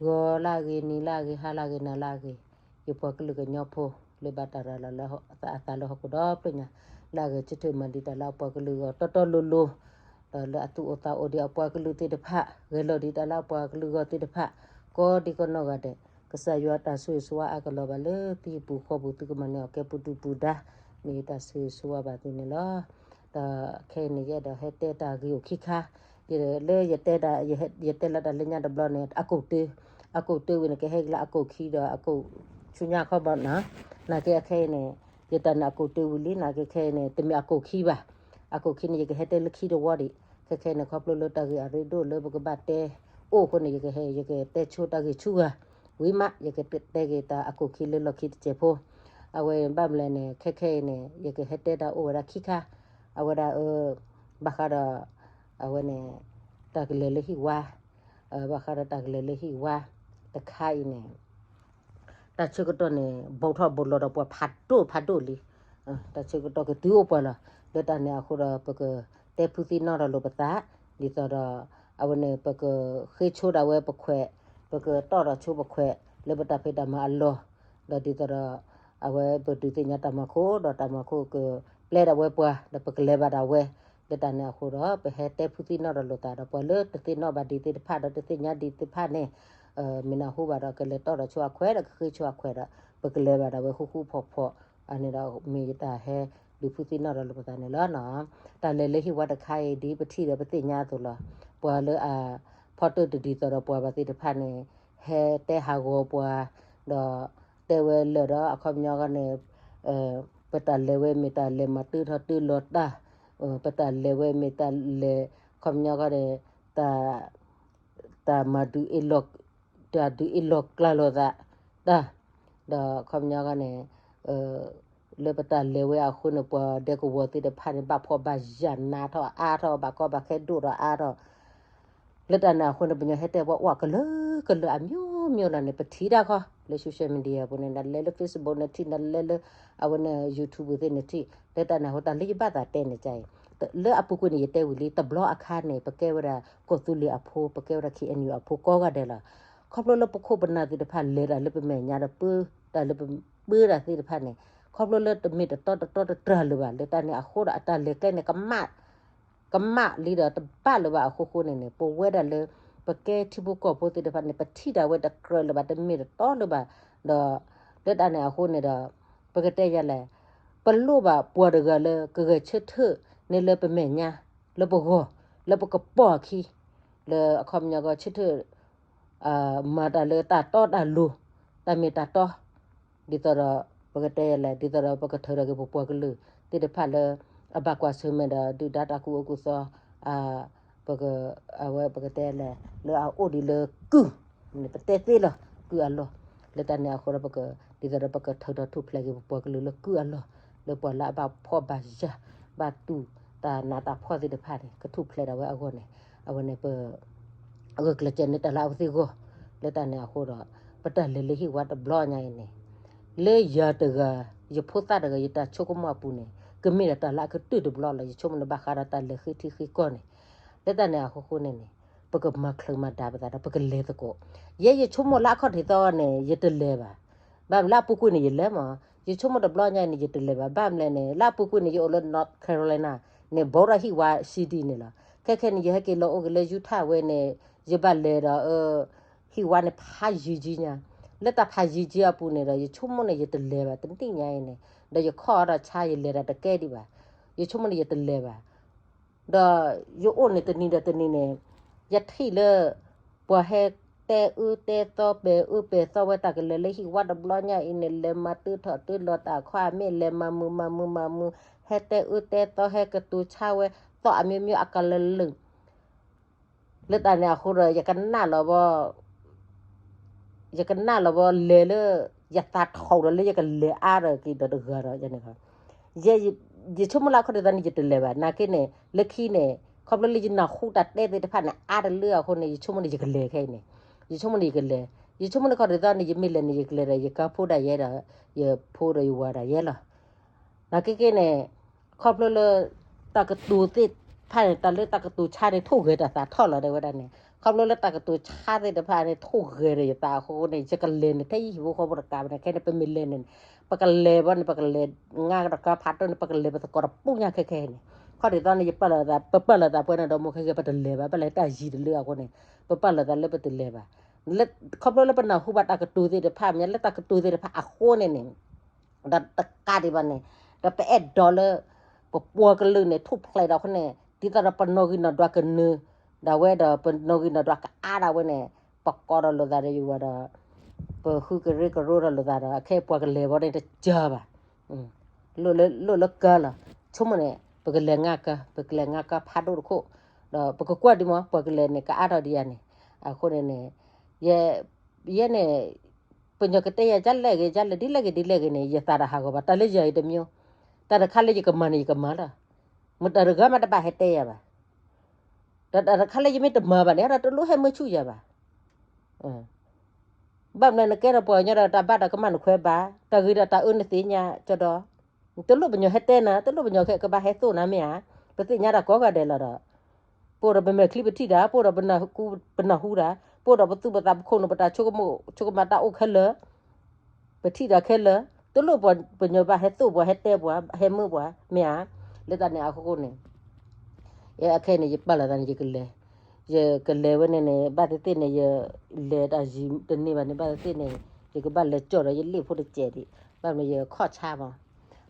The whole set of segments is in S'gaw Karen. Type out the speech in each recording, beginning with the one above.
ဂီၤလၢအဂ့ၤ, နံၤလၢအဂ့ၤ, ဟါလၢအဂ့ၤ, နၤလၢအဂ့ၤ, ယပှၤကလုာ်ကညီဖိ လၢဘၣ်တၢ်ရၤလီၤလၢအသးလၢဟီၣ်ခိၣ်ဒီဖျၢၣ်ညါ, လၢအဂ့ၤ ဆၢထၢၣ်မၤဒံးတၢ်လၢအပှၤကလုာ်ဂီၢ်တီတီလိၤလိၤ, ဒီးလၢအသူၣ်အိၣ်သးအိၣ်ဒံးအပှၤကလုာ်သ့ၣ်တဖၣ်, ဂဲၤလီၤဒံးတၢ်လၢအပှၤကလုာ်ဂီၢ်သ့ၣ်တဖၣ်, ကိးဒံကိးနီၢ်ဂၤဒဲး, ကစၢ်ယွၤတၢ်ဆိၣ်ဂ့ၤဆိၣ်ဝါအါကလီၤဘၣ်လၢသုဟံၣ်ပူၤဃီပူၤ သုကမၤန့ၢ်အီၤကဲပူၤဒုၣ်ပူၤဒါ, မ့ၢ်ယတၢ်ဆိၣ်ဂ့ၤဆိၣ်ဝါဘၣ်သုန့ၣ်လီၤ. ဒီးခဲအံၤန့ၣ် ယအဲၣ်ဒိးဟဲတဲတၢ်ဂ့ၢ်အိၣ်ခံခါ, ယလၢယတဲဒၣ်, ယဟဲ, ယတဲလၢတၢ်လၢညါတဘျီန့ၣ် အကိာ်တ့, အကိာ်တ့ဝံၤန့ၣ် ကဟဲက့ၤလၢအကိာ်ခံဒီးအကိာ်ဆူညါခီဘီနီၤ, နာ်က့အခဲအံၤန့ၣ်, ယတၢ်န့ၣ်အကိာ်တ့ဝံၤလံ နာ်က့ခဲအံၤန့ၣ် တမ့ၢ်အကိာ်ခံဘၣ်, အကိာ်ခံန့ၣ် ယကဟဲတဲလၢခံတဝီဒံး, ခဲခဲအံၤန့ၣ် ခီဖျိလၢတၢ်ဂ့ၢ်အရ့ဒိၣ်လၢပကဘၣ်တဲအိၣ်အဃိန့ၣ် ယကဟဲ, ယကတဲဆိတၢ်ဂ့ၢ်ဆူဂၤ, ဝံၤမး ယကတဲက့ၤတၢ်အကိာ်ခံလၢလီၢ်ခံတစဲးဖိ, အဝဲဘၣ်မနုၤလဲၣ်န့ၣ် ခဲခဲအံၤန့ၣ် ယကဟဲတဲတၢ်အိၣ်ဝဲဒၣ်ခံခါ, အဝဲဒၣ်အ, ဘၣ်ဃးဒီး, အဝဲန့ၣ်, တၢ်ကလဲၤလၢဟံၣ်ဝါ, ဘၣ်ဃးဒီးတၢ်ကလဲၤလၢဟံၣ်ဝါ, တခါအံၤန့ၣ် တၢ်ဆၢကတီၢ်န့ၣ် ဘီထီၣ်ဘီလီၤဒီးပှၤဖးဒိၣ်ဖးဒိၣ်လံ, တၢ်ဆၢကတီၢ်ကတုၤအိၣ်ပှၤလီၤ, လၢတၢ်န့ၣ်အဃိဒီး ပကတဲဖုသံနီၣ်ထီၣ်လိာ်ပသး, ဒ်သိးဒီး, အဝဲန့ၣ် ပကဃ့ဆိဒၣ်ဝဲပခွဲး, ပကတီၣ်ထီၣ်ဆိပခွဲး လၢပတၢ်ဖံးတၢ်မၤအလီၢ်, ဒီးဒ်သိးဒီး, အဝဲပဒုးသ့ၣ်ညါတၢ်မၤခိၣ် ဒီးတၢ်မၤခိၣ်ကပျဲဒၣ်ဝဲပှၤ ဒီးပကလဲၤဘၣ်ဒၣ်ဝဲ, လၢတၢ်န့ၣ်အဃိဒီး ပဟဲတဲဖုသံနီၣ်ထီၣ်လိာ်သးဒီး ပှၤလၢတသ့ၣ်နီၣ်ဘၣ်ဒံးသ့ၣ်တဖၣ်ဒီးတသ့ၣ်ညါဒံးသ့ၣ်တဖၣ်န့ၣ်, မ့ၢ်နၢ်ဟူဘၣ်ဒီး ကလဲၤတီၣ်ထီၣ်ဆိအခွဲးဒီးကဃ့ဆိအခွဲးဒီး ပကလဲၤဘၣ်ဒၣ်ဝဲဃူဃူဖိးဖိး, အန့ၣ်ဒီးမ့ၢ်ယတၢ်ဟဲဒုးဖုသံနီၣ်ထီၣ်လိာ်ပသးန့ၣ်လီၤ. တၢ်လဲၤလၢဟံၣ်ဝါတခါအံၤ ဒ်ပထံၣ်ဒီးပသ့ၣ်ညါအသိးလီၤ. ပှၤလၢအဖီတၢၢ်တဒ်သိးဒီးပှၤဘၣ်သ့ၣ်တဖၣ်န့ၣ် ဟဲတဲဟးဂီၤပှၤ, ဒီးတဲဝဲလၢာ်ဒီးအခီပညီဂီၢ်န့ၣ်, ပတၢ်လဲၤဝဲမ့ၢ်တၢ်လဲၤမၤတၢထီၣ်တၢလီၤတၢ်, ပတၢ်လဲၤဝဲမ့ၢ်တၢ်လဲၤ, အခီပညီဂီၢ်န့ၣ်, တၢ်, တၢ်မၤဒုးအ့ၣ်လီၤ, တၢ်ဒုးအ့ၣ်လီၤကျါလိာ်သး, တၢ်, ဒီးအခီပညီဂီၢ်န့ၣ်, လၢပတၢ်လဲၤဝဲအဃိန့ၣ် ပှၤဒဲကဝီၤသ့ၣ်တဖၣ်န့ၣ် ဘၣ်ဖှီၣ်ဘၣ်ယာ်နးထီၣ်အါထီၣ် ဘၣ်ကီဘၣ်ခဲဒိၣ်ထီၣ်အါထီၣ် လၢတၢ်န့ၣ်အဃိန့ၣ် ပညီဟဲတဲပှၤအိၣ်ကလုာ်ကလုာ်အမျိုးမျိုးလီၤန့ၣ် ပထံၣ်တၢ်ခီ လၢ social media ပူၤန့ၣ် နလဲၤလၢ Facebook နထံၣ် နလဲၤလၢ အဝဲန့ၣ် YouTube သ့ၣ်နထံၣ် လၢတၢ်န့ၣ်အဃိ တၢ်လၢယဘၣ်သးတဲန့ၣ် လၢအပူၤကွံာ်န့ၣ် ယတဲဝံၤလံ တဘျီအခါန့ၣ် ပကဲဝဲဒၣ်ကီၢ်သူလ့ၤအဖိ ပကဲဝဲဒၣ် KNU အဖိကိးဂၤဒဲးလီၤ. ခီဖျိလၢပခိၣ်ပနၢ်သ့ၣ်တဖၣ်လဲၤတၢ်လၢပမဲာ်ညါဒီး ပၢတၢ်လၢပပၢတၢ်သ့ၣ်တဖၣ်န့ၣ် ခီဖျိလၢတမ့ၢ်တတီတတီတတြၢ်လၢၤဘၣ် လၢတၢ်န့ၣ်အဃိဒီး အတၢ်လဲၤကျဲန့ၣ် ကမၣ် ကမၣ်လံဒီးတဘၣ်လၢၤဘၣ်အဃိဃိန့ၣ်န့ၣ် ပဝဲဒၣ်လၢ ပကဲထံဖိကီၢ်ဖိသ့ၣ်တဖၣ်န့ၣ် ပထံၣ်တၢ်ဝဲတကြၢးလၢၤဘၣ် တမ့ၢ်တတီလၢၤဘၣ် ဒီး လၢတၢ်န့ၣ်အဃိန့ၣ်ဒီး ပကတဲယၤလဲၣ် ပလိၣ်ဘၣ်ပှၤတဂၤလၢကဂဲၤဆၢထၢၣ်န့ၢ်လၢပမဲာ်ညါ လၢပဂီၢ် လၢပကပိာ်အခံ လၢအခီပညီကီၢ်ဆၢထၢၣ် မၤတၢ်လၢတၢ်တီတၢ်လိၤ တၢ်မ့ၢ်တၢ်တီ ဒ်သိးဒီး ပကတဲယၤလဲၣ် ဒ်သိးဒီးပကထုးထီၣ်က့ၤပပှၤကလုာ်သ့ၣ်တဖၣ်လၢ အဘၣ်ကွၢ်ဆၢၣ်မဲာ်ဒီး ဒုၣ်ဒါတၢ်ကူၣ်အၢကူၣ်သီ ပက အဝဲပကတဲလဲၣ် လၢအအိၣ်ဒံးလၢကုၢ် ပတဲသ့လီၤ ကုၢ်အလီၢ် လၢတၢ်န့ၣ်အဃိဒီး ပက ဒ်သိးဒီးပကထုးထီၣ်ထူၣ်ဖျဲးက့ၤပပှၤကလုာ်လၢကုၢ်အလီၢ် လၢပှၤလၢအဘၣ်ဖှီၣ်ဘၣ်ယာ် ဘၣ်တူၢ်တၢ်နးတၢ်ဖှီၣ်သ့ၣ်တဖၣ်န့ၣ် ကထူၣ်ဖျဲးဒၣ်ဝဲအဂီၢ်န့ၣ် အဝဲန့ၣ်ပ အဂၢၢ်ကျၢၤစၢၤန့ၢ်တၢ်လၢအဝဲသ့ၣ်အဂီၢ် လၢတၢ်န့ၣ်အဃိဒီး ပတၢ်လဲၤလၢဟံၣ်ဝါတဘျီညါအံၤန့ၣ် လၢယၤတဂၤ ယဖိသၣ်တဂၤ ယတၢ်ဆိကမိၣ်အပူၤန့ၣ် ကမ့ၢ်ဒီးတၢ်လၢအကတၢၢ်တဘျီလီၤ ယဆိကမိၣ်န့ၣ်ဘၣ်ဃးဒီးတၢ်လဲၤဃ့ထံဃ့ကီၢ်န့ၣ် လၢတၢ်န့ၣ်အဃိဃိန့ၣ်န့ၣ် ပကမၤချုးမၤဒါပသးဒီးပကလဲၤသကိး ယဲယဆိကမိၣ်လၢအခီၣ်ထံးသီန့ၣ် ယတလဲၤဘၣ် ဘၣ်မနုၤလၢအပူၤကွံာ်န့ၣ်ယလဲၤမး ယဆိကမိၣ်တဘျီညါအံၤန့ၣ် ယတလဲၤဘၣ် ဘၣ်မနုၤလဲၣ်န့ၣ် လၢအပူၤကွံာ်န့ၣ် ယအိၣ်လၢ North Carolina န့ၣ် ဘီထီၣ်ဟံၣ်ဝါ city န့ၣ်လီၤ ခဲခဲန့ၣ် ယဟဲက့ၤလီၤအိၣ်က့ၤလၢ Utah ဝဲန့ၣ် ယဘၣ်လဲၤဒီး ဟံၣ်ဝါန့ၣ်ဖးယံၤကံညါ လၢတၢ်ဖးယံၤကံအပူၤန့ၣ်ဒီး ယဆိကမိၣ်န့ၣ် ယတလဲၤဘၣ် တနံၣ်ညါအံၤန့ၣ် ဒီးယခီၣ်အီၤဒီးဆါ ယလဲၤတၢ်တကဲဒံးဘၣ် ယဆိကမိၣ်န့ၣ် ယတလဲၤဘၣ် ဒီးယအိၣ်န့ၣ်တနံၤဒီးတနံၤန့ၣ် ယထံၣ်လၢ ပှၤဟဲတဲအၢတဲသီ ပဲာ်အၢပဲာ်သီဝဲ တၢ်ကလဲၤလၢဟံၣ်ဝါတဘျီညါအံၤန့ၣ် လဲၤမၤတၢထီၣ်တၢလီၤတၢ်ခီအမ့ၢ် လဲၤမၤမုာ်မၤမုာ်မၤမုာ် ဟဲတဲအၢတဲသီ ဟဲကတိၤဆါဝဲ သီၣ်အမျိုးမျိုးအကလုာ်လုာ် လၢတၢ်န့ၣ်အဃိဒီး ယကနၣ်လီၤဘီ ယကနၣ်လီၤဘီ လဲၤလၢ ယသးထီၣ်ဒီးလၢယကလဲၤအါထီၣ်က့ၤဒီးတဂၤဒီး ယဆိကမိၣ်လၢအခီၣ်ထံးသီန့ၣ် ယတလဲၤဘၣ် နာ်က့န့ၣ် လၢခံန့ၣ် ခီဖျိလၢယနၢ်ဟူတၢ်တဲသ့ၣ်တဖၣ်န့ၣ် အါတလၢအဃိန့ၣ် ယဆိကမိၣ်န့ၣ် ယကလဲၤခဲအံၤန့ၣ် ယဆိကမိၣ်န့ၣ် ယကလဲၤ ယဆိကမိၣ်န့ၣ်ခီၣ်ထံးသီန့ၣ် ယမ့ၢ်လဲၤန့ၣ် ယကလဲၤဒီး ယကါဖိဒၣ်ယဲဒီး ယဖိဒီးယဝၤဒၣ်ယဲလီၤ နာ်က့က့န့ၣ် ခီဖျိလၢ တၢ်ကတိၤသ့ၣ်တဖၣ်န့ၣ် တၢ်လၢတၢ်ကတိၤဆါန့ၣ် ထိၣ်ဂဲၤတၢ်သးထီၣ်လီၤ တဲဝဲဒၣ်န့ၣ် ခီဖျိလၢတၢ်ကတိၤဆါသ့ၣ်တဖၣ်န့ၣ် ထိၣ်ဂဲၤဒီးယသးအဃိန့ၣ် ယကလဲၤန့ၣ် ထဲယဟံၣ်ဖိဃီဖိတကးဘၣ်န့ၣ် ခဲန့ၣ် ပမ့ၢ်လဲၤန့ၣ်န့ၣ် ပကလဲၤဘၣ်န့ၣ် ပကလဲၤ ငါတကးဖးတၢၢ်န့ၣ် ပကလဲၤပသကိးတပူၤညါခဲခဲန့ၣ် ခီဒ်သိးန့ၣ် ယပာ်လီၤသး ပပာ်လီၤသးပှဲၤန့ၣ်ဒီး မိၢ်ခဲဂ့ၤ ပတလဲၤဘၣ် ပလဲၤတၢ်ယံၤတလၢအဃိန့ၣ် ပပာ်လီၤသးလၢပတလဲၤဘၣ် ခီဖျိလၢပနၢ်ဟူဘၣ်တၢ်ကတိၤသ့ၣ်တဖၣ် မ့ၢ် လၢတၢ်ကတိၤသ့ၣ်တဖၣ်အဃိန့ၣ်န့ၣ် ဒီးတကးဒံးဘၣ်န့ၣ် ဒီးပအဲၣ်ဒိးလၢ ပပှၤကလုာ်န့ၣ် ထူၣ်ဖျဲးဒီးအဃိန့ၣ် ဒ်သိးဒီးပနီၣ်ဂံၢ်နီၣ်ဒွးကနၢၤ ဒၣ်ဝဲဒီးပနီၣ်ဂံၢ်နီၣ်ဒွးကအါဒၣ်ဝဲန့ၣ် ပကိးဒီးလိာ်သးဒီးယဝၤဒီး ပဃုကရၢကရိဒီးလိာ်သးဒီး အခဲအံၤပှၤကလဲၤဘီန့ၣ်တစၢၤဘၣ် လိၣ်လၢ လိၣ်လၢကၢလီၤ ဆိကမိၣ်န့ၣ် ပကလဲၤငါကၢ ပကလဲၤငါကၢဖးဒိၣ်တခိၣ် ဒီးပကကွၢ်ဒံးမး ပှၤကလဲၤန့ၣ် ကအါထီၣ်ဒံးယၤန့ၣ် အဃိန့ၣ်န့ၣ် ယဲန့ၣ် ပညီကတဲယၤ ကလဲၣ်ဂ့ၤ ကလဲၣ်ဒ်လဲၣ်ဂ့ၤ ဒ်လဲၣ်ဂ့ၤန့ၣ် ယသးတဟးဂီၤဘၣ် တၢ်လၢယၤအံၤတမံၤ တၢ်တခါလၢယကမၤန့ၣ် ယကမၤလီၤ မတၤတဂၤမးတဘၣ်ဟဲတဲယၤဘၣ် တၢ်တခါလၢယမ့ၢ်တမၤဘၣ်န့ၣ် တလိၣ်ဟဲမၢဆူၣ်ယၤဘၣ် ဘၣ်မနုၤနကဲထီၣ်ပှၤကညီဒီးတၢ်ဘၣ်တၢ်ကမၣ်နခွဲးဘၣ် တၢ်ဂ့ၤဒီးတၢ်အၢနသ့ၣ်ညါကၠီဒီး တလိၣ်ပညီဟဲတဲနၤ တလိၣ်ပညီကဘၣ်ဟဲသိၣ်နၤမ့ၢ်ဧါ ပသ့ၣ်ညါတၢ်ကိးဂၤဒဲးလီၤဒီး ပအိၣ်ဒီးပမဲာ်ချံပထံၣ်တၢ် ပအိၣ်ဒီးပနၢ်ဟူတၢ် ပအိၣ်ဒီးပသူၣ်ပသးပခိၣ်နူာ် ပတၢ်ဆိကမိၣ်ဆိကမးတၢ်အိၣ်ခဲလၢာ် ပထံၣ်တၢ်ခဲလၢာ် တလိၣ်ပညီဘၣ်ဟဲသိၣ်ပှၤ ဟဲတဲပှၤ ဟဲမၢပှၤ မ့ၢ်ဧါ လၢတၢ်န့ၣ်အဃိန့ၣ် ယဲအခဲအံၤန့ၣ် ယပာ်လီၤသးန့ၣ် ယကလဲၤ ယကလဲၤဝဲန့ၣ်န့ၣ် ဘၣ်သ့ၣ်သ့ၣ်န့ၣ် ယလဲၤတၢ်ယံၤတန့ၢ်ဘၣ်န့ၣ် ဘၣ်သ့ၣ်သ့ၣ်န့ၣ် ယကဘၣ်လဲၤကၠီၣ်ဒီးယလ့ၣ်ဖိတစဲးဒံး ဘၣ်မနုၤယခီၣ်ဆါမး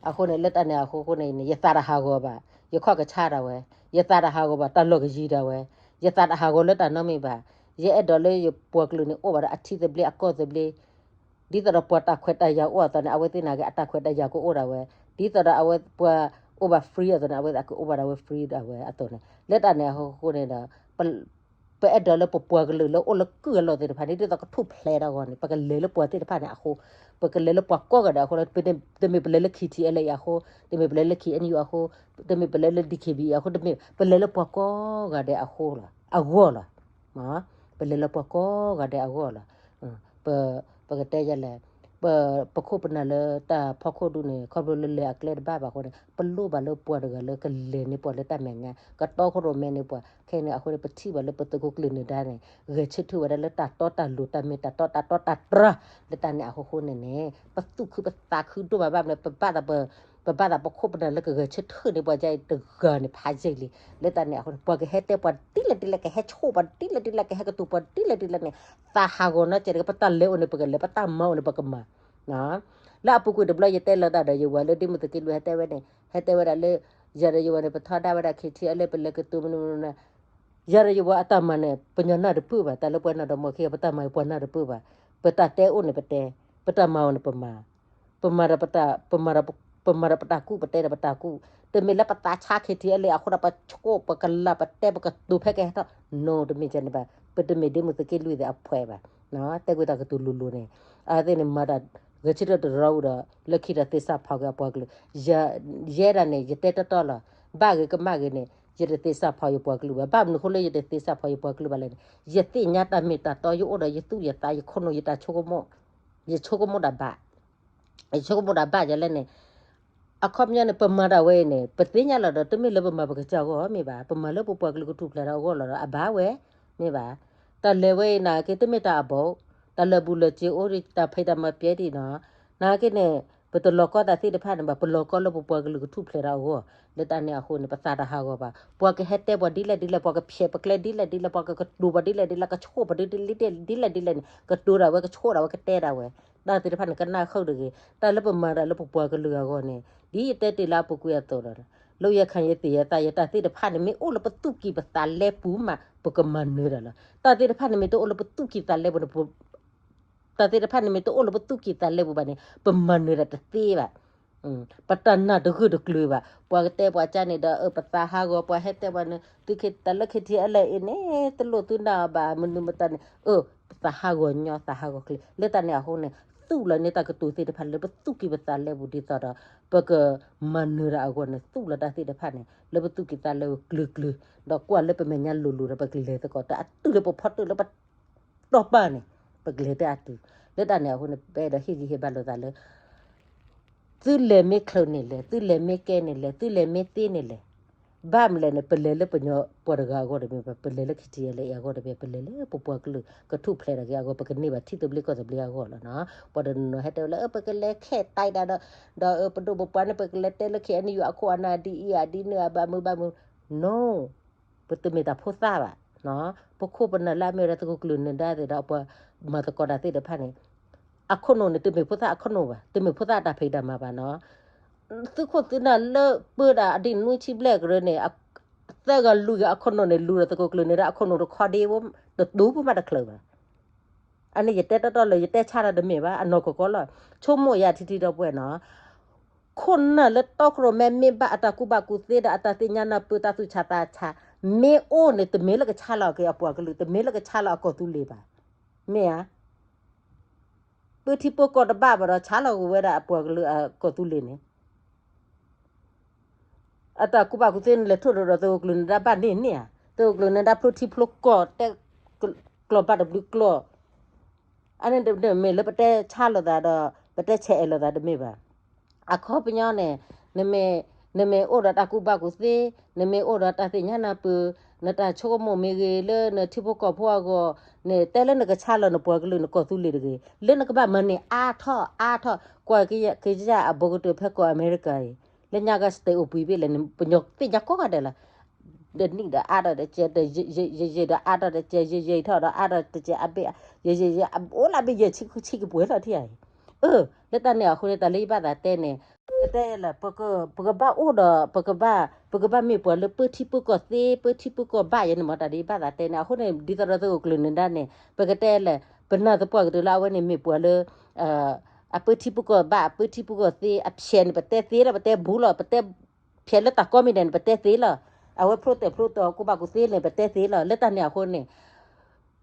အဃိန့ၣ် လၢတၢ်န့ၣ်အဃိန့ၣ် ယသးတဟးဂီၤဘၣ် ယခီၣ်ကဆါဒၣ်ဝဲ ယသးတဟးဂီၤဘၣ် တၢ်လီၢ်ကယံၤဒၣ်ဝဲ ယသးတဟးဂီၤလၢတၢ်နီတမံၤဘၣ် ယအဲၣ်ဒိးလၢယပှၤကလုာ်န့ၣ် အိၣ်ဘၣ်ဒီးအထံသဘျ့အကီၢ်သဘျ့ ဒ်သိးဒီးပှၤတၢ်ခွဲးတၢ်ယာ်အိၣ်အသိးန့ၣ် အဝဲသ့ၣ်နာ်က့ အတၢ်ခွဲးတၢ်ယာ်ကအိၣ်ဒၣ်ဝဲ ဒ်သိးဒီးအဝဲပှၤအိၣ်ဘၣ် free အသိးန့ၣ် အဝဲသ့ၣ်ကအိၣ်ဘၣ်ဒၣ်ဝဲ free ဒၣ်ဝဲအသိးန့ၣ် လၢတၢ်န့ၣ်အဃိန့ၣ်ဒီး ပအဲၣ်ဒိးလၢပပှၤကလုာ်လၢအိၣ်လၢကုၢ်အလီၢ်သ့ၣ်တဖၣ်န့ၣ် ဒ်သိးကထူၣ်ဖျဲးဒၣ်အဂီၢ်န့ၣ် ပကလဲၤလၢပှၤသ့ၣ်တဖၣ်န့ၣ်အဃိ ပကလဲၤလၢပှၤကိးဂၤဒဲးအဃိလီၤ တမ့ၢ်ပလဲၤလၢ K T L A အဃိ တမ့ၢ်ပလဲၤလၢ K N U အဃိ တမ့ၢ်ပလဲၤလၢ D K B A အဃိ တမ့ၢ် ပလဲၤလၢပှၤကိးဂၤဒဲးအဃိလီၤ အဂီၢ်လီၤ ပလဲၤလၢပှၤကိးဂၤဒဲးအဂီၢ်လီၤ ပ ပကတဲယလဲၣ် ပ ပခိၣ်ပနၢ်လၢတၢ်ဖီခိၣ်ဒူၣ်န့ၣ် ခီဖျိလၢလဲၤအကျဲတဘၣ်ဘၣ်အဃိန့ၣ် ပလိၣ်ဘၣ်လၢပှၤတဂၤလၢကလဲၤန့ၢ်ပှၤလၢတၢ်မဲာ်ညါ ကတီခိၣ်ရိၣ်မဲန့ၢ်ပှၤ ခဲအံၤန့ၣ်အဃိန့ၣ် ပထံၣ်ဘၣ်လၢပသုးခိၣ်ကျၢၢ်နၢၤဒါန့ၣ် ဂဲၤဆၢထၢၣ်ဝဲဒၣ်လၢတၢ်တီတၢ်လိၤ တၢ်မ့ၢ်တၢ်တီ တၢ်တီတၢ်တြၢ လၢတၢ်န့ၣ်အဃိဃိန့ၣ်န့ၣ် ပသူၣ်ခုပသးခုဒိၣ်မးဘၣ်မနုၤ ပဘၣ်သး ပဘၣ်သးပခိၣ်ပနၢ်လၢကဂဲၤဆၢထၢၣ်န့ၢ်ပှၤဒ်အံၤတဂၤန့ၣ် ဖးယံာ်လံ လၢတၢ်န့ၣ်အဃိန့ၣ် ပှၤကဟဲတဲပှၤဒ်လဲၣ်ဒ်လဲၣ် ကဟဲဆိၣ်ပှၤဒ်လဲၣ်ဒ်လဲၣ် ကဟဲကတိၤပှၤဒ်လဲၣ်ဒ်လဲၣ်န့ၣ် သးဟးဂီၤနီတစဲးတဂ့ၤ ပတၢ်လဲၤအိၣ်န့ၣ် ပကလဲၤ ပတၢ်မၤအိၣ်န့ၣ် ပကမၤ လၢအပူၤကွံာ်တဘျီ ယတဲလီၤတၢ်ဒီးယဝၤလၢဒ့မုၣ်သုးက့လွံၢ် ဟဲတဲဝဲန့ၣ် ဟဲတဲဝဲဒၣ်လၢ ယၤဒီးယဝၤန့ၣ် ပထီဒါဝဲဒၣ် K T L A ပလဲၤကတိၤမနုၤမနုၤ ယၤဒီးယဝၤအတၢ်မၤန့ၣ် ပညီနၢ်တပၢၢ်ဘၣ် တၢ်လၢပှၤနၢ်ဒီးမိၢ်ခံဂၤ ပတၢ်မၤပှၤနၢ်တပၢၢ်ဘၣ် ပတၢ်တဲအိၣ်န့ၣ်ပတဲ ပတၢ်မၤအိၣ်န့ၣ်ပမၤ ပမၤဒီးပတၢ် ပမၤဒီး ပမၤဒီးပတၢ်ကူၣ် ပတဲဒီးပတၢ်ကူၣ် တမ့ၢ်လၢပသးဆါ K T L A အဃိဒီး ပဆိၣ်ပကလၢ် ပတဲပကတိၤဖဲကဟဲထီၣ် no တမ့ၢ်ကဲန့ၣ်ဘၣ် ပတမ့ၢ်ဒ့မုၣ်သုးက့လွံၢ်သ့ၣ်အဖှဲးဘၣ် တဲကွံာ်တၢ်ကတိၤလိၤလိၤန့ၣ် အဝဲသ့ၣ်န့ၣ်မၤတၢ်ဂဲၤဆၢထၢၣ်တရီအူဒီး လၢခံဒီးသ့စးဖီက့ၤအပှၤကလုာ် ယဲဒၣ်န့ၣ် ယတဲတီတီလီၤ ဘၣ်ဂ့ၤကမၣ်ဂ့ၤန့ၣ် ယတသ့စးဖီယပှၤကလုာ်ဘၣ် ဘၣ်မနုၤအဃိလၢယတသ့စးဖီယပှၤကလုာ်ဘၣ်လဲၣ်န့ၣ် ယသ့ၣ်ညါတၢ်မ့ၢ်တၢ်တီ ယအိၣ်ဒီးယသူၣ်ယသး ယခိၣ်နူာ် ယတၢ်ဆိကမိၣ် ယဆိကမိၣ်ဒၣ်ဘၣ် ယဆိကမိၣ်ဒၣ်ဘၣ်ယလဲၣ်န့ၣ် အခီပညီန့ၣ် ပမၤတၢ်ဝဲအံၤန့ၣ် ပသ့ၣ်ညါလီၤဒီး တမ့ၢ်လၢပမၤပကစၢ်အဂီၢ်မ့ၢ်ဘၣ် ပမၤလၢပပှၤကလုာ်ကထူၣ်ဖျဲးဒီးအဂီၢ်လီၤဒီး အဘၣ်ဝဲ မ့ၢ်ဘၣ် တၢ်လဲၤဝဲအံၤနာ်က့ တမ့ၢ်တၢ်အဘီၣ် တၢ်လၢာ်ဘူၣ်လၢာ်စ့အိၣ်ဒံး တၢ်ဖံးတၢ်မၤပျဲဒံးနီၤ နာ်က့န့ၣ် ပတလီၤကီတၢ်သ့ၣ်တဖၣ်န့ၣ်ဘၣ် ပလီၤကီလၢပပှၤကလုာ်ကထူၣ်ဖျဲးဒီးအဂီၢ် လၢတၢ်န့ၣ်အဃိန့ၣ် ပသးတဟးဂီၤဘၣ် ပှၤကဟဲတဲပှၤဒ်လဲၣ်ဒ်လဲၣ် ပှၤကဖျဲးပကျဲဒ်လဲၣ်ဒ်လဲၣ် ပှၤကကတိၤပှၤဒ်လဲၣ်ဒ်လဲၣ် ကဆိၣ်ပှၤဒ်လဲၣ်ဒ်လဲၣ်န့ၣ် ကတိၤဒၣ်ဝဲ ကဆိၣ်ဒၣ်ဝဲ ကတဲဒၣ်ဝဲ တၢ်သ့ၣ်တဖၣ်န့ၣ် ကနၣ်ဃုာ်တဂ့ၤ တၢ်လၢပမၤတၢ်လၢပပှၤကလုာ်အဂီၢ်န့ၣ် ဒ်ယတဲတ့ၢ်လၢအပူၤကွံာ်အသိးဒီး လၢယခါယသ့ၣ်ယသးယတၢ်သ့ၣ်တဖၣ်န့ၣ် မ့ၢ်အိၣ်လၢပသူၣ်ကံၢ်ပသးလဲပူၤမး ပကမၤနၢၤတၢ်လီၤ တၢ်သ့ၣ်တဖၣ်န့ၣ်မ့ၢ်တအိၣ်လၢပသူၣ်ကံၢ်သးလဲပူၤန့ၣ် တၢ်သ့ၣ်တဖၣ်န့ၣ်မ့ၢ်တအိၣ်လၢပသူၣ်ကံၢ်သးလဲပူၤဘၣ်န့ၣ် ပမၤနၢၤတၢ်တသ့ဘၣ် ပတၢ်နာ်တဂၢၢ်တကျၢၤဘၣ် ပှၤကတဲပှၤကါန့ၣ်ဒီး အၢ ပသးဟးဂီၤ ပှၤဟဲတဲပှၤန့ၣ် သုခ့တၢ်လၢ K T L A အံၤန့ၣ် တလိၣ်သုနာ်ဘၣ် မနုၤမတၤန့ၣ် အၢ ပသးဟးဂီၤညီ သးဟးဂီၤချ့ လၢတၢ်န့ၣ်အဃိန့ၣ် သူၣ်လီၤန့ၢ်တၢ်ကတိၤသ့ၣ်တဖၣ်လၢပသူၣ်ကံၢ်ပသးလဲပူၤဒ်သိးဒီး ပကမၤနၢၤတၢ်အဂီၢ်န့ၣ် သူၣ်လီၤတၢ်သ့ၣ်တဖၣ်န့ၣ် လၢပသူၣ်ကံၢ်သးလဲပူၤကျၢၤကျၢၤ ဒီးကွၢ်လၢပမဲာ်ညါလိၤလိၤဒီး ပကလဲၤသကိးတၢ်အတုၤလၢပဖီတၢၣ်လၢပ တီၢ်ပာ်န့ၣ် ပကလဲၤတၢ်အတုၤ လၢတၢ်န့ၣ်အဃိန့ၣ် ပအဲၣ်ဒိးဟ့ၣ်ဂံၢ်ဟ့ၣ်ဘါလိာ်သးလၢ သုလဲၤမ့ၢ်ချုးန့ၣ်လဲၣ် သုလဲၤမ့ၢ်ကဲန့ၣ်လဲၣ် သုလဲၤမ့ၢ်သ့န့ၣ်လဲၣ် ဘၣ်မလဲၣ်န့ၣ် ပလဲၤလၢပှၤတဂၤအဂီၢ်တမ့ၢ်ဘၣ်, ပလဲၤလၢ ခ့တံယဲလၢအဂီၢ်တမ့ၢ်, ပလဲၤလၢပပှၤကလုာ်ကထူၣ်ဖျဲးထီၣ်က့ၤအဂီၢ်, ပကန့ၢ်ဘၣ်ထံသဘျ့ကီၢ်သဘျ့အဂီၢ်လီၤနီၤ. ပှၤတနီၤနီၤဟဲတဲဝဲလၢ ပကလဲၤခဲးတၢ်ဒၣ်ဒီး, ဒီးပဒိၣ်ပပှၢ်န့ၣ် ပကလဲၤတဲလၢ ခ့ၣ်အဲၣ်ယူၣ် အခိၣ်အနၢ်ဒ်အံၤဧါ ဒ်နုၤဧါ ဘၣ်မုာ်ဘၣ်မုာ်, no, ပတမ့ၢ်တၢ်ဖိသၣ်ဘၣ်. ပခိၣ်ပနၢ်လၢအမ့ၢ်ဝဲဒၣ်သုးခိၣ်ကျၢၢ်နၢၤဒါသ့ၣ်ဒီး ပှၤမၤသကိးတၢ်သ့ၣ်တဖၣ်န့ၣ် အခိၣ်နူာ်န့ၣ် တမ့ၢ်ဖိသၣ်အခိၣ်နူာ်ဘၣ်, တမ့ၢ်ဖိသၣ်အတၢ်ဖံးတၢ်မၤဘၣ်နီၤ. သုးခိၣ်သုးနၢ်လၢပၢဒၣ်အဒံၣ်နွံဆံဘျဲၣ်ကရၢန့ၣ်, သၢဂၤလွံၢ်ဂၤအခိၣ်နူာ်န့ၣ် လူၤဒီးသုးခိၣ်ကျၢၢ်နၢၤဒါအခိၣ်နူာ်တခီဒ့ တတူၢ်ဖိမးတချုးဘၣ်. အန့ၣ်ယတဲတီတီလၢ ယတဲဆါဒီးတမ့ၢ်ဘၣ်, အနီၢ်ကီၢ်ကီၢ်လီၤ. ဆိကမိၣ်ယၤထံထံဒီပုၢ်ဝဲၢ်နီၤ, ခိၣ်နၢ်လၢတီခိၣ်ရိၣ်မဲ မ့ၢ်ဘၣ်အတၢ်ကူၣ်ဘၣ်ကူၣ်သ့ဒီးအတၢ်သ့ၣ်ညါနၢ်ပၢၢ် တၢ်သူၣ်ဆးသးဆး မ့ၢ်အိၣ်န့ၣ် တမ့ၢ်လၢကဆါလီၤက့ၤအပှၤကလုာ်, တမ့ၢ်လၢကဆါလီၤအကီၢ်သူလ့ၤဘၣ်. မ့ၢ်ဧါ. ပၢထံပၢကီၢ်တဘၣ်ဘၣ်ဒီး ဆါလီၤက့ၤဝဲဒၣ်အပှၤကလုာ်အကီၢ်သူလ့ၤန့ၣ် အတၢ်ကူၣ်ဘၣ်ကူၣ်သ့န့ၣ် လဲၤထီၣ်ဒီးသုးခိၣ်ကျၢၢ်နၢၤဒါဘၣ်န့ၣ်န့ၣ်ဧါ, သုးခိၣ်ကျၢၢ်နၢၤဒါဖျိထံဖျိကီၢ် တဲကျိာ်ဘၣ်တဘျုးကျိာ်. အန့ၣ်တမ့ၢ်လၢပတဲဆါလိာ်သးဒီး ပတဲဆဲးအဲးလိာ်သးတမ့ၢ်ဘၣ်. အခီပညီန့ၣ် နမ့ၢ်အိၣ်ဒီးတၢ်ကူၣ်ဘၣ်ကူၣ်သ့, နမ့ၢ်အိၣ်ဒီးတၢ်သ့ၣ်ညါနၢ်ပၢၢ်, နတၢ်ဆိကမိၣ်မ့ၢ်ဂ့ၤလၢနထံဖိကီၢ်ဖိအဂီၢ်န့ၣ် တဲလၢနကဆါလီၤနပှၤကလုာ်နကီၢ်သူလ့ၤတဂ့ၤ, လၢနကဘၣ်မၤန့ၢ်အါထီၣ်အါထီၣ်, ကွၢ်က့ၤက့ၤယၤအဘီကတၢၢ်ဖဲကီၢ်အမဲရကၤအံၤ, လၢညါကစတဲအိၣ်ပှံၤဘ့ၣ်လဲၣ်န့ၣ် ပညီသ့ၣ်ညါကိးဂၤဒဲးလီၤ. ဒီးနံၣ်ဒီးအါထီၣ်တကဲး, ယယယယဒီးအါထီၣ်တကဲး, ယယယထီၣ်ဒီးအါထီၣ်တကဲး, အဘ့ၣ်ယယယအိၣ်လၢဘ့ၣ်ယဲၢ်ဆံဃုဆံကပှဲၤလီၤထံၣ်ဧါအံၤ. အၢ လၢတၢ်န့ၣ်အဃိန့ၣ် တၢ်လၢယဘၣ်သးတဲန့ၣ် ပကတဲလၢ ပကဘၣ်အိၣ်ဒီး ပကဘၣ် ပကဘၣ်မ့ၢ်ပှၤလၢပၢထံပၢကီၢ်သ့ ပၢထံပၢကီၢ်ဘၣ်ယဲန့ၣ်မ့ၢ်တၢ်လၢယဘၣ်သးတဲန့ၣ်. အဃိန့ၣ် ဒ်သိးဒီးသုးခိၣ်ကျၢၢ်နၢၤဒါန့ၣ် ပကတဲလၢ ပနၢ်သပှၢ်ကတၢၢ်လၢအဝဲန့ၣ်မ့ၢ်ပှၤလၢ အပၢထံပၢကီၢ်ဘၣ် အပၢထံပၢကီၢ်သ့ အဖျဲးန့ၣ် ပတဲသ့လီၤ ပတဲဘူးလီၤ ပတဲ ဖျဲးလၢတၢ်ကိးမံၤဒဲးန့ၣ် ပတဲသ့လီၤ. အဝဲဖျိတဲာ်ဖျိတီၤကူၣ်ဘၣ်ကူၣ်သ့န့ၣ် ပတဲသ့လီၤ. လၢတၢ်န့ၣ်အဃိန့ၣ်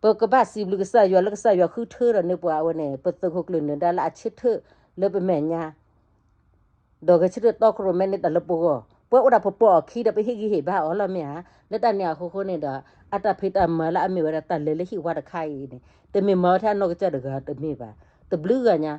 ပကဘၣ်စံးဘျုးကစၢ်ယွၤလၢကစၢ်ယွၤဃုထၢဒီးန့ၢ်ပှၤအဝဲန့ၣ် ပသုးခိၣ်ကျၢၢ်နၢၤဒါလၢအဆၢထၢၣ်လၢပမဲာ်ညါ ဒီးဂဲၤဆၢထၢၣ်တီခိၣ်ရိၣ်မဲန့ၣ်တၢ်လၢပဂီၢ် ပှၤအိၣ်ဒၣ်ပပိာ်အခံဒီးပဟ့ၣ်ဂံၢ်ဟ့ၣ်ဘါအီၤလီၤမ့ၢ်ဧါ. လၢတၢ်န့ၣ်အဃိဃိန့ၣ်ဒီး အတၢ်ဖံးတၢ်မၤလၢအမ့ၢ်ဝဲဒၣ်တၢ်လဲၤလၢဟံၣ်ဝါတခါအံၤန့ၣ် တမ့ၢ်မၤဝဲထဲအနီၢ်ကစၢ်တဂၤတမ့ၢ်ဘၣ်. တဘျုးဂၤညါ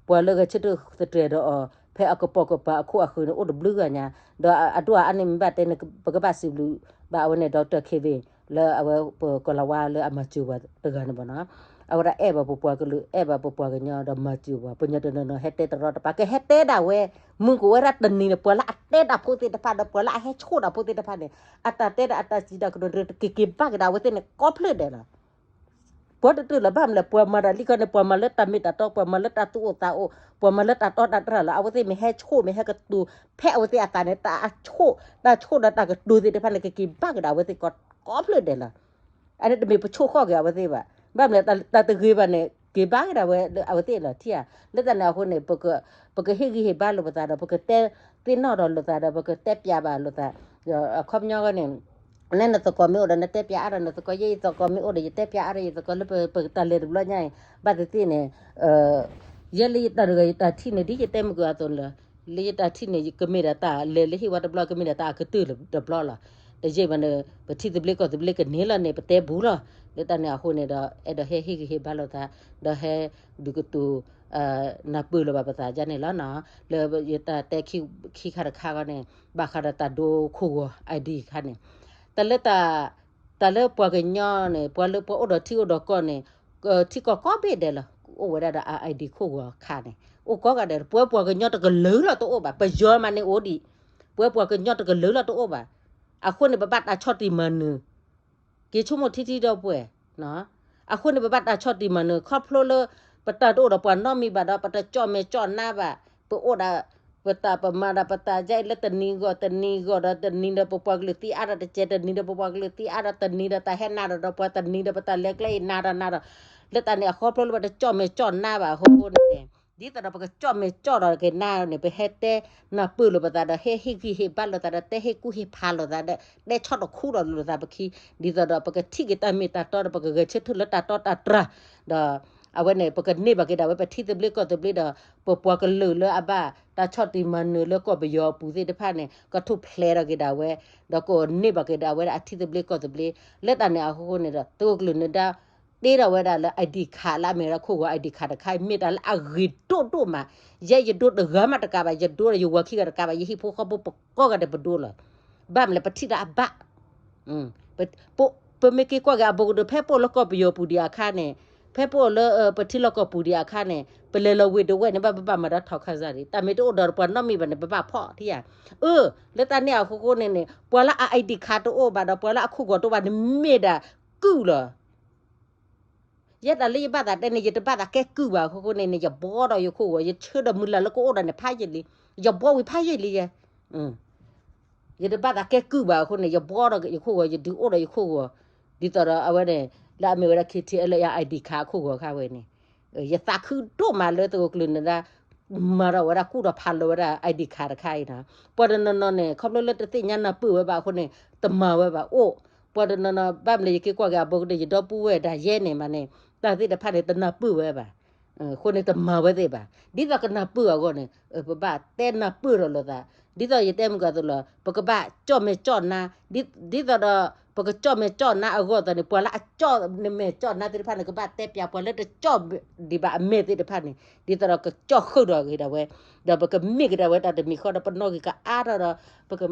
ပှၤလၢဂဲၤဆၢထၢၣ်သတြဲၤဒီးအီၤ ဖဲအကပိာ်ကပၤအခိၣ်အဃၢၤန့ၣ် အိၣ်တဘျုးဂၤညါ ဒီးအဒိၣ်အအါန့ၣ်မ့ၢ်ဘၣ်တဲန့ၣ် ပကဘၣ်စံးဘျုးဘၣ်အဝဲန့ၣ် Doctor Kevin လၢအဝဲပကီၢ်လၤဝါလၢအမၤစၢၤပှၤတဂၤန့ၣ်ဘၣ်နီၤ. အဝဲဒၣ်အဲၣ်ဘၣ်ပပှၤကလုာ် အဲၣ်ဘၣ်ပပှၤကညီဒီးမၤစၢၤပှၤ ပညီတနီၤနီၤဟဲတဲတရီတပါ ကဟဲတဲဒၣ်ဝဲ မုၢ်ကဝဲဒၣ်တနံၤန့ၣ် ပှၤလၢအတဲတၢ်ဖိသ့ၣ်တဖၣ်ဒီးပှၤလၢအဟဲဆိၣ်တၢ်ဖိသ့ၣ်တဖၣ်န့ၣ် အတၢ်တဲဒၣ်အတၢ်စံးတၢ်ကတိၤန့ၣ် တက့ၤက့ၤဘၣ်က့ၤဒၣ်အဝဲသ့ၣ်န့ၣ်ကိးဖျၢၣ်ဒဲးလီၤ. ပှၤတတုၤလၢၤဘၣ်မလဲၣ် ပှၤမၤတၢ်လံခီန့ၣ် ပှၤမၤလၢတၢ်မ့ၢ်တၢ်တီ ပှၤမၤလၢတၢ်သူၣ်အိၣ်သးအိၣ် ပှၤမၤလၢတၢ်တီတၢ်တြၢ်လီၤ. အဝဲသ့ၣ်မ့ၢ်ဟဲဆိၣ်မ့ၢ်ဟဲကတိၤ ဖဲအဝဲသ့ၣ်အသးန့ၣ် တၢ်ဆိၣ် တၢ်ဆိၣ်ဒီးတၢ်ကတိၤသ့ၣ်တဖၣ်န့ၣ် ကက့ၤဘၣ်က့ၤဒၣ်အဝဲသ့ၣ်ကိးဖျၢၣ်ဒဲးလီၤ. အန့ၣ်တမ့ၢ်ပဆိၣ်ဃီၣ်က့ၤအဝဲသ့ၣ်ဘၣ်. ဘၣ်မလဲၣ် တၢ်တဂ့ၤဘၣ်န့ၣ် က့ၤဘၣ်က့ၤဒၣ်ဝဲလၢအဝဲသ့ၣ်လီၤထံၣ်ဧါ. လၢတၢ်န့ၣ်အဃိန့ၣ် ပကဟ့ၣ်ဂံၢ်ဟ့ၣ်ဘါလိာ်ပသးဒီး ပကတဲသ့ၣ်နီၣ်ဒီးလိာ်သးဒီး ပကတဲပျးဘၣ်လိာ်သး အခီပညီန့ၣ် နနသကိးမ့ၢ်အိၣ်ဒီးနတဲပျးအါဒီးနသကိး ယဲယသကိးမ့ၢ်အိၣ်ဒီး ယတဲပျးအါဒီးယသကိးလၢပတၢ်လဲၤတဘျီညါအံၤ ဘၣ်သ့ၣ်သ့ၣ်န့ၣ် ယဲလၢယတၢ်တဂၤယတၢ်ထံၣ်န့ၣ် ဒ်ယတဲမုၢ်ကအသိးလၢ လၢယတၢ်ထံၣ်န့ၣ် ကမ့ၢ်ဒၣ်တၢ်လဲၤလၢဟံၣ်ဝါတဘျီ ကမ့ၢ်ဒၣ်တၢ်အကတၢၢ်တဘျီလီၤ. တယံာ်ဘၣ်န့ၣ် ပထံသဘျ့ကီၢ်သဘျ့ကန့ၢ်လီၤန့ၣ် ပတဲဘူးလီၤ. လၢတၢ်န့ၣ်အဃိန့ၣ်ဒီး အဲၣ်ဒိးဟဲဟ့ၣ်ဂံၢ်ဟ့ၣ်ဘါလိာ်သး ဒီးဟဲဒုးကတိၤ နၢ်ပၢၢ်လၢၤဘၣ်ပသးဒ်န့ၣ်လီၤနီၤ. လၢယတၢ်တဲခံခါတခါဂီၢ်န့ၣ် ဘၣ်ဃးဒီးတၢ်ဒိခိၣ်ဂီၤ ID ခါန့ၣ် တၢ်လၢ တၢ်လၢပှၤကညီန့ၣ် ပှၤလၢပှၤအိၣ်ဒီးထံအိၣ်ဒီးကီၢ်န့ၣ် ထံကီၢ်ကိးဘ့ၣ်ဒဲးလီၤ. အိၣ်ဝဲဒၣ်ဒီး ID ခိၣ်ဂီၤခါန့ၣ် အိၣ်ကိးဂၤဒဲး ပဝဲပှၤကညီတကလုာ်လီၤတအိၣ်ဘၣ်. ပယီၤမးန့ၣ်အိၣ်ဒံး ပဝဲပှၤကညီတကလုာ်လီၤတအိၣ်ဘၣ်. အဃိန့ၣ် ပဘၣ်တၢ်ဆီၣ်တံၢ်မၤနၢၤ က့ၤဆိကမိၣ်ထံထံဒီပုၢ်ဝဲၢ် အဃိန့ၣ် ပဘၣ်တၢ်ဆီၣ်တံၢ်မၤနၢၤ ခီဖျိလၢ ပတၢ်တအိၣ်ဒီးပှၤနီတမံၤဘၣ်ဒီး ပတကၠီၣ်မဲာ်ကၠီၣ်နါဘၣ်. ပအိၣ်ဒၣ် ပတၢ်ပမၤဒီးပတၢ်ယါအံၤလၢတနံၤဂီၢ်တနံၤဂီၢ်ဒီး တနံၤဒီးပပှၤကလုာ်သံအါဒီးတကဲး တနံၤဒီးပပှၤကလုာ်သံအါဒီးတနံၤဒီး တၢ်ဟဲနးဒီးဒီးပှၤတနံၤဒီး ပတၢ်လဲၤကျဲအံၤနးဒီးနးဒီး လၢတၢ်န့ၣ်အခီဖျိလၢပတကၠီၣ်မဲာ်ကၠီၣ်နါဘၣ်အဃိန့ၣ် ဒ်သိးဒီးပကကၠီၣ်မဲာ်ကၠီၣ်ဒီးက့ၤနါန့ၣ် ပဟဲတဲနၢ်ပၢၢ်လိာ်ပသးဒီး ဟဲဟ့ၣ်ဂံၢ်ဟ့ၣ်ဘါလိာ်သးဒီး တဲဟ့ၣ်ကူၣ်ဟ့ၣ်ဖးလိာ်သးဒီး တဲဆီၣ်တခူဒီးလိာ်သးပခံ ဒ်သိးဒီးပကထံၣ်က့ၤတၢ်မ့ၢ်တၢ်တီဒီး ပကဂဲၤဆၢထၢၣ်လၢတၢ်တီတၢ်တြၢ် ဒီး အဝဲန့ၣ် ပကန့ၢ်ဘၣ်က့ၤဒၣ်ဝဲပထံသဘျ့ကီၢ်သဘျ့ဒီး ပပှၤကလုာ်လၢအဘၣ်တၢ်ဆီၣ်တံၢ်မၤနၢၤလၢကီၢ်ပယီၤအပူၤသ့ၣ်တဖၣ်န့ၣ် ကထူၣ်ဖျဲးထီၣ်က့ၤဒၣ်ဝဲ ဒီးကန့ၢ်ဘၣ်က့ၤဒၣ်ဝဲဒၣ်အထံသဘျ့ကီၢ်သဘျ့ လၢတၢ်န့ၣ်အဃိန့ၣ်ဒီး သုးခိၣ်ကျၢၢ်နၢၤဒါ တ့ထီၣ်ဝဲဒၣ်လၢ ID ခးလၢအမ့ၢ်ဝဲဒၣ်ခိၣ်ဂီၤ ID ခးတခါအံၤ မ့ၢ်တၢ်လၢအဂ့ၤဒိၣ်ဒိၣ်မး ယဲယဒိတဂၤမးတကးဘၣ် ယဒိဒီးယဝၤခံဂၤတကးဘၣ် ယဟံၣ်ဖိဃီဖိပကိးဂၤဒဲးပဒိလီၤ. ဘၣ်မနုၤလဲၣ် ပထံၣ်တၢ်အဘၣ်, ပမ့ၢ်က့ၤကွၢ်က့ၤအဘိကဒိ ဖဲပအိၣ်လၢကီၢ်ပယီၤပူၤဒံးအခါန့ၣ်, ဖဲပအိၣ်လၢ ပထံလီၢ်ကီၢ်ပူၤဒံးအခါန့ၣ် ပလဲၤလီၤဝ့ၤဒဝဲၢ်န့ၣ် ဘၣ်ပဘၣ်မၤဒီးထီခါစၢ်ဒံး တၢ်မ့ၢ်တအိၣ်ဒီးပှၤနီတမံၤဘၣ်န့ၣ် ပဘၣ်ဖီၣ်ထံဧါ. အၢ လၢတၢ်န့ၣ်အဃိဃိန့ၣ်န့ၣ် ပှၤလၢအ ID card တအိၣ်ဘၣ်ဒီး ပှၤလၢအခိၣ်ဂီၤတအိၣ်ဘၣ်န့ၣ် မ့ၢ်ဒၣ်ကုၢ်လီၤ. ယဲဒၣ်လၢယဘၣ်သးတဲန့ၣ် ယတဘၣ်သးကဲကုၢ်ဘၣ်အဃိဃိန့ၣ်န့ၣ် ယဘှီဒီးယခိၣ်ဂီၤ ယဆၢဒီးမုၢ်လၢ်လၢကအိၣ်ဒီးန့ၣ်ဖးယံာ်လံ, ယဘှီဝံၤဖးယံာ်လံယဲ. ယတဘၣ်သးကဲကုၢ်ဘၣ်အဃိန့ၣ် ယဘှီဒီးယခိၣ်ဂီၤ ယဒုးအိၣ်ဒီးယခိၣ်ဂီၤ, ဒ်သိးဒီးအဝဲန့ၣ် လၢအမ့ၢ်ဝဲဒၣ် KTLA ID card အခိၣ်ဂီၤခါဝဲန့ၣ်, ယသးခုဒိၣ်မးလၢသုးခိၣ်ကျၢၢ်နၢၤဒါ မၤဒီးဝဲဒၣ်ကူၣ်ဒီးဖးလီၤဝဲဒၣ် ID card တခါအံၤနီၤ. ပှၤတနီၤနီၤန့ၣ် ခီဖျိလၢတသ့ၣ်ညါနၢ်ပၢၢ်ဝဲဘၣ်အဃိန့ၣ် တမၤဝဲဘၣ်အိၣ်, ပှၤတနီၤနီၤ ဘၣ်မနုၤလဲၣ် ယက့ၤကွၢ်က့ၤအဘိကဒိ ယဒီပုၢ်ဝဲၢ်ဒၣ်ယဲန့ၣ်မးန့ၣ် တၢ်သ့ၣ်တဖၣ်န့ၣ် တနၢ်ပၢၢ်ဝဲဘၣ် အဃိန့ၣ်တမၤဝဲသ့ၣ်ဘၣ်. ဒ်သိးကနၢ်ပၢၢ်အဂီၢ်န့ၣ် ပဘၣ်တဲနၢ်ပၢၢ်ဒီးလိာ်သး, ဒ်သိးယတဲမုၢ်ကီးအသိးလီၤ ပကဘၣ်ကၠီၣ်မဲာ်ကၠီၣ်နါ, ဒ်သိးဒီး ပကကၠီၣ်မဲာ်ကၠီၣ်နါအဂီၢ်အသိးန့ၣ် ပှၤလၢအကၠီၣ်မဲာ်ကၠီၣ်နါသ့ၣ်တဖၣ်န့ၣ် ကဘၣ်တဲပၠးပှၤလၢတကၠီၣ်ဒံးဘၣ်အမဲာ်သ့ၣ်တဖၣ်န့ၣ် ဒ်သိးဒီးကကၠီၣ်ဃုာ်ဒီးက့ၤဒၣ်ဝဲ, ဒီးပကမ့ၢ်က့ၤဒၣ်ဝဲတၢ်တမံၤဃီဒီး ပနီၣ်ဂံၢ်ကအါထီၣ်ဒီး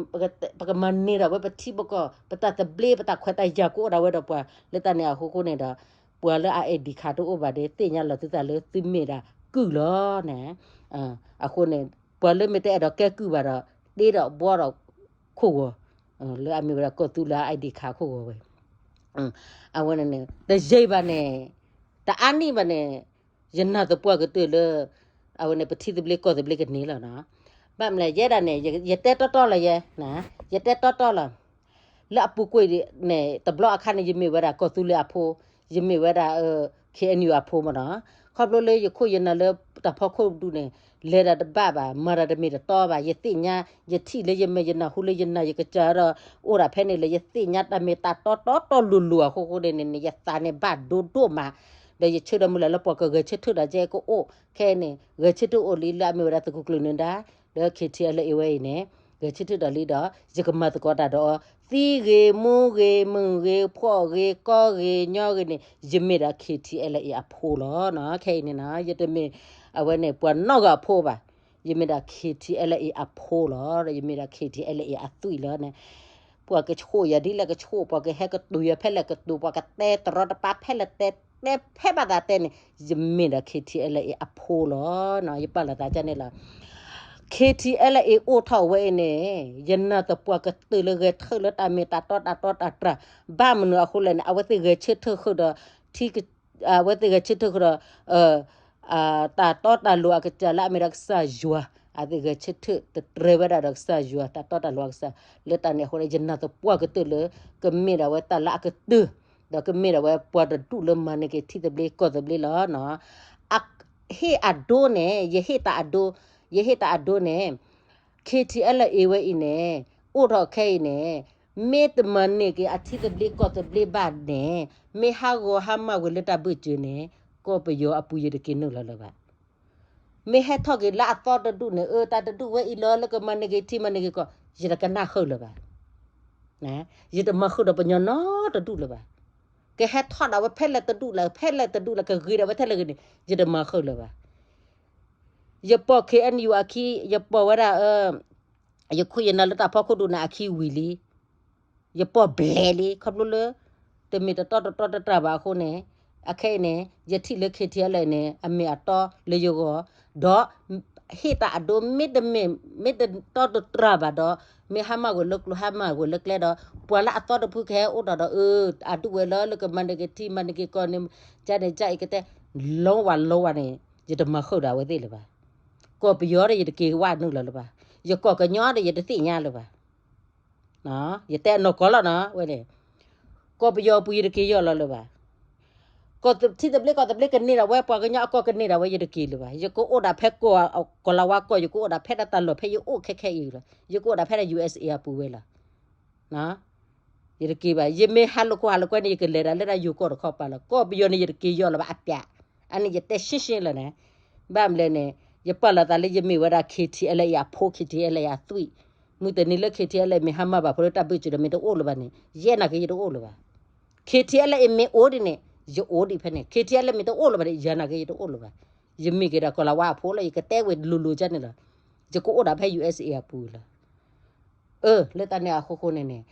ပကမၤန့ၢ်ဒၣ်ဝဲပထံပကီၢ် ပတၢ်သဘျ့ ပတၢ်ခွဲးတၢ်ယာ်ကအိၣ်ဒၣ်ဝဲဒီးပှၤ လၢတၢ်န့ၣ်အဃိဃိန့ၣ်ဒီး ပှၤလၢအ ID card တအိၣ်ဘၣ်ဒီး သ့ၣ်ညါလီၤသုသးလၢသုမ့ၢ်ဒၣ်ကုၢ်လီၤန့ၣ်. အဃိန့ၣ် ပှၤလၢမ့ၢ်တအဲၣ်ဒိးကဲကုၢ်ဘၣ်ဒီး တ့ဒီးဘှီဒီးခိၣ်ဂီၤ လၢအမ့ၢ်ဝဲဒၣ်ကီၢ်သူလ့ၤ ID card ခိၣ်ဂီၤဝဲ အဝဲန့ၣ်န့ၣ် တယံာ်ဘၣ်န့ၣ် တအါနံၣ်ဘၣ်န့ၣ် ယနာ်သပှၢ်ကတၢၢ်လၢ အဝဲန့ၣ် ပထံသဘျ့ကီၢ်သဘျ့ကန့ၢ်လီၤနီၤ. ဘၣ်မနုၤလဲၣ် ယဲဒၣ်န့ၣ် ယတဲတီတီလီၤယဲ, ယတဲတီတီလီၤ. လၢအပူၤကွံာ်န့ၣ် တဘျီအခါန့ၣ် ယမ့ၢ်ဝဲဒၣ်ကီၢ်သူလ့ၤအဖိ, ယမ့ၢ်ဝဲဒၣ် KNU အဖိမ့ၢ်နီၤ. ခီဖျိလၢယခိၣ်ယနၢ်လၢတၢ်ဖီခိၣ်ဒူၣ်န့ၣ် လဲၤတၢ်တဘၣ်ဘၣ်, မၤတၢ်တမ့ၢ်တတီဘၣ်, ယသ့ၣ်ညါ ယထံၣ်လၢယမဲာ် ယနၢ်ဟူလၢယနၢ် ယကစၢ်ဒီး အိၣ်ဒၣ်ဖဲန့ၣ်လၢ ယသ့ၣ်ညါတၢ်မ့ၢ်တၢ်တီတီတီလိၤလိၤအဃိဃိန့ၣ်န့ၣ် ယသးန့ၣ်ဘၣ်ဒိဒိၣ်မး, ဒီးယဆၢဒီးမုၢ်လၢ်လၢပှၤကဂဲၤဆၢထၢၣ်ဒီးကဲကအိၣ်ခဲအံၤန့ၣ် ဂဲၤဆၢထၢၣ်အိၣ်လံလၢအမ့ၢ်ဝဲဒၣ်သုးခိၣ်ကျၢၢ်နၢၤဒါ လၢ KTLA ဝဲအံၤန့ၣ် ဂဲၤဆၢထၢၣ်ဒီးလံဒီး ယကမၤသကိးတၢ်ဒီးအီၤ သံဂ့ၤမူဂ့ၤမုၢ်ဂ့ၤဖှီၣ်ဂ့ၤကီဂ့ၤညီဂ့ၤန့ၣ် ယမ့ၢ်ဒၣ် KTLA အဖိလီၤ. ခဲအံၤန့ၣ်နီၤ ယတမ့ၢ်အဝဲန့ၣ် ပှၤနီတဂၤအဖိဘၣ်, ယမ့ၢ်ဒၣ် KTLA အဖိလီၤ, ဒီးယမ့ၢ်ဒၣ် KTLA အသွံၣ်လီၤန့ၣ်, ပှၤကဆိၣ်ယၤဒ်လဲၣ်ကဆိၣ်, ပှၤကဟဲကတိၤယၤဖဲလဲၣ်ကတိၤ, ပှၤကတဲတရီတပါဖဲလဲၣ်တဲ, တဲဖဲဘၣ်သးတဲန့ၣ် ယမ့ၢ်ဒၣ် KTLA အဖိလီၤ. ယပာ်လီၤသးဒ်န့ၣ်လီၤ. KTLA အိၣ်ထီၣ်ဝဲအံၤန့ၣ် ယနာ်သပှၢ်ကတၢၢ်လၢဂဲၤဆၢထၢၣ်လၢတၢ်မ့ၢ်တၢ်တီတၢ်တီတၢ်တြၢ်, ဘၣ်မနုၤအဃိလဲၣ်န့ၣ် အဝဲသ့ၣ်ဂဲၤဆၢထၢၣ်ဃုာ်ဒီး ထံ အဝဲသ့ၣ်ဂဲၤဆၢထၢၣ်ဃုာ်ဒီး တၢ်တီတၢ်လိၤအကစၢ်လၢအမ့ၢ်ဒၣ်ကစၢ်ယွၤ, အဝဲသ့ၣ်ဂဲၤဆၢထၢၣ်တတြဲၤဝဲဒၣ်ဒီးကစၢ်ယွၤ တၢ်တီတၢ်လိၤအကစၢ်, လၢတၢ်န့ၣ်အဃိန့ၣ် ယနာ်သပှၢ်ကတၢၢ်လၢ ကမ့ၢ်ဒၣ်ဝဲတၢ်လၢအကတၢၢ်, ဒီးကမ့ၢ်ဒၣ်ဝဲပှၤတဒူၣ်လၢမၤန့ၢ်က့ၤထံသဘျ့ကီၢ်သဘျ့လီၤ. ဟ့ၣ်အဒိန့ၣ် ယဟ့ၣ်တၢ်အဒိ, ယဟ့ၣ်တၢ်အဒိန့ၣ် KTLA ဝဲအံၤန့ၣ် အိၣ်ထီၣ်ခဲအံၤန့ၣ် မ့ၢ်တမၤန့ၢ်က့ၤအထံသဘျ့ကီၢ်သဘျ့ဘၣ်န့ၣ် မ့ၢ်ဟးဂီၤဟါမၢ်ဝဲလၢတၢ်ဘၢၣ်စၢၤန့ၣ် ကီၢ်ပယီၤအပူၤယတက့ၤနုာ်လီၤလၢၤဘၣ်. မ့ၢ်ဟဲထီၣ်က့ၤလၢအသီတဒူၣ်န့ၣ် အၢ တၢ်တဒူၣ်ဝဲအံၤလီၤ လၢကမၤန့ၢ်က့ၤထံမၤန့ၢ်က့ၤကီၢ် ယတကနၣ်ဃုာ်လၢၤဘၣ်. ယတမၤဃုာ်ဒီးပှၤကညီနီတဒူၣ်လၢၤဘၣ်. ကဟဲထီၣ်ဒၣ်ဝဲဖဲလဲၣ်တဒူၣ်လဲၣ် ဖဲလဲၣ်တဒူၣ်လဲၣ် ကဂ့ၤဒၣ်ဝဲထဲလဲၣ်ဂ့ၤန့ၣ် ယတမၤဃုာ်လၢၤဘၣ်. ယပိာ် KNU အခံ ယပိာ်ဝဲဒၣ် ယခိၣ်ယနၢ်လၢတၢ်ဖီခိၣ်ဒူၣ်န့ၣ် အခံဝံၤလံ. ယပိာ်ဘျဲးလံ ခီဖျိလၢ တမ့ၢ်တတီတတြၢ်ဘၣ်အဃိန့ၣ် အခဲအံၤန့ၣ် ယထံၣ်လၢ KTLA န့ၣ် အမ့ၢ်အတီလၢယဂီၢ် ဒီး ဟ့ၣ်တၢ်အဒိ မ့တမ့ၢ် မ့ၢ်တတီတတြၢ်ဘၣ်ဒီး မ့ၢ်ဟါမၢ်ကွံာ်လၢကျိဟါမၢ်ကွံာ်လၢကျဲဒီး ပှၤလၢအသီတဖုကဟဲအိၣ်ဒီးဒီး အၢ အဒူၣ်ဝဲလၢ လၢကမၤန့ၢ်က့ၤထံမၤန့ၢ်က့ၤကီၢ်န့ၣ် ကန့ၣ်ကအံၤကတဲ လီဝဲလီဝဲန့ၣ် ယတမၤဃုာ်ဒီးအဝဲသ့ၣ်လၢၤဘၣ်. ကီၢ်ပယီၤဒီးယတက့ၤဝဲနုာ်လီၤလၢၤဘၣ်. ယကီၢ်ကညီဒီးယတသ့ၣ်ညါလၢၤဘၣ်. ယတဲအနီၢ်ကီၢ်လီၤနီၤ ဝဲန့ၣ် ကီၢ်ပယီၤပူၤယတက့ၤယီၢ်လီၤလၢၤဘၣ်. ကီၢ်ထံသဘျ့ကီၢ်သဘျ့ကန့ၢ်ဒၣ်ဝဲ ပှၤကညီအကီၢ်ကန့ၢ်ဒၣ်ဝဲ ယတက့ၤလၢၤဘၣ်. ယကအိၣ်ဒၣ်ဖဲကီၢ် ကီၢ်လၤဝါကီၢ် ယကအိၣ်ဒၣ်ဖဲဒၣ်တၢ်လီၢ်ဖဲယအိၣ်ခဲခဲအံၤလီၤ. ယကအိၣ်ဒၣ်ဖဲဒၣ် USA အပူၤဝဲလီၤ. ယတက့ၤဘၣ်. ယမ့ၢ်ဟးလိာ်ခိၣ်ဟးလိာ်ကွဲန့ၣ် ယကလဲၤဒၣ်လၢဒၣ်ယိၤကီၢ်တခီပၤလီၤ. ကီၢ်ပယီၤန့ၣ် ယတက့ၤယီၢ်လၢၤဘၣ်အပျး. အန့ၣ်ယတဲရှင်းရှင်းလီၤန့ၣ်. ဘၣ်မနုၤလဲၣ်န့ၣ် ယပာ်လီၤသးလၢယမ့ၢ်ဝဲဒၣ် KTLA အဖိ KTLA အသွံၣ်. မုၢ်တနံၤလၢ KTLA မ့ၢ်ဟါမၢ်ဘၣ်ဖိလၢတၢ်ဘၢၣ်စၢၤဒီးမ့ၢ်တအိၣ်လၢၤဘၣ်န့ၣ် ယဲနာ်က့ယတအိၣ်လၢၤဘၣ်. KTLA မ့ၢ်အိၣ်ဒံးန့ၣ် ယအိၣ်ဒံးဖဲန့ၣ် KTLA မ့ၢ်တအိၣ်လၢၤဘၣ်န့ၣ် ယဲနာ်က့ယတအိၣ်လၢၤဘၣ်. ယမ့ၢ်က့ၤဒၣ်ကီၢ်လၤဝါအဖိလီၤ ယကတဲဝဲလိၤလိၤကန့ၣ်လီၤ. ယကအိၣ်ဒၣ်ဖဲ USA အပူၤလီၤ. အၢ လၢတၢ်န့ၣ်အဃိဃိန့ၣ်န့ၣ်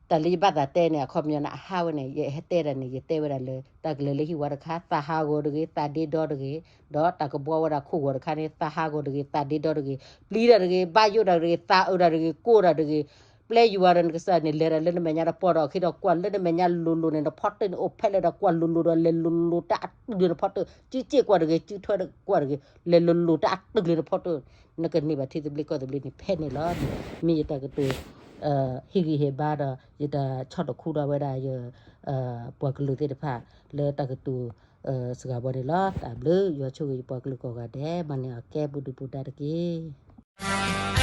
တၢ်လၢယဘၣ်သးတဲန့ၣ် အခီပညီန့ၣ် အဟးဝဲန့ၣ် ယဟဲတဲဒၣ်န့ၣ် ယတဲဝဲဒၣ်လၢ တၢ်ကလဲၤလၢဟံၣ်ဝါတခါ သးဟးဂီၤတဂ့ၤ သးဒ့ဒီတဂ့ၤ, ဒီးတၢ်ကဘှီဝဲဒၣ်ခိၣ်ဂီၤတခါန့ၣ် သးဟးဂီၤတဂ့ၤ သးဒ့ဒီတဂ့ၤ, ပျံၤတၢ်တဂ့ၤ ဘၣ်ယိၣ်တၢ်တဂ့ၤ သးအုးတၢ်တဂ့ၤ ကိၢ်တၢ်တဂ့ၤ, ပျဲယွၤဒီးနကစၢ်န့ၣ် လဲၤတၢ်လၢနမဲာ်ညါတပီၢ်ဒီး အခံဒီးကွၢ်လၢနမဲာ်ညါလိၤလိၤန့ၣ် နဖီတၢၢ်န့ၣ်အိၣ်ဖဲလဲၣ်ဒီး ကွၢ်လိၤလိၤဒီး လဲၤလိၤလိၤတၢ်အတုၤလၢနဖီတၢၢ် စုစ့ၣ်ကွၢ်တဂ့ၤ စုထွဲကွၢ်တဂ့ၤ လဲၤလိၤလိၤတၢ်အတုၤလၢနဖီတၢၢ် နကန့ၢ်ဘၣ်ထံသဘျ့ကီၢ်သဘျ့န့ၣ် ဖဲန့ၣ်လီၤ. မ့ၢ်ယတၢ်ကတိၤ ဟ့ၣ်ဂံၢ်ဟ့ၣ်ဘါဒီး ယတၢ်ဆီၣ်တခူဒီးဝဲဒၣ်ယ ပှၤကလုာ်သ့ၣ်တဖၣ် လၢတၢ်ကတိၤစှၤဘီန့ၣ်လီၤ. တၢ်ဘျုး ယွၤဆိၣ်ဂ့ၤယပှၤကလုာ်ကိးဂၤဒဲး မၤန့ၢ်အီၤကဲပူၤဒုၣ်ပူၤဒါတက့ၢ်.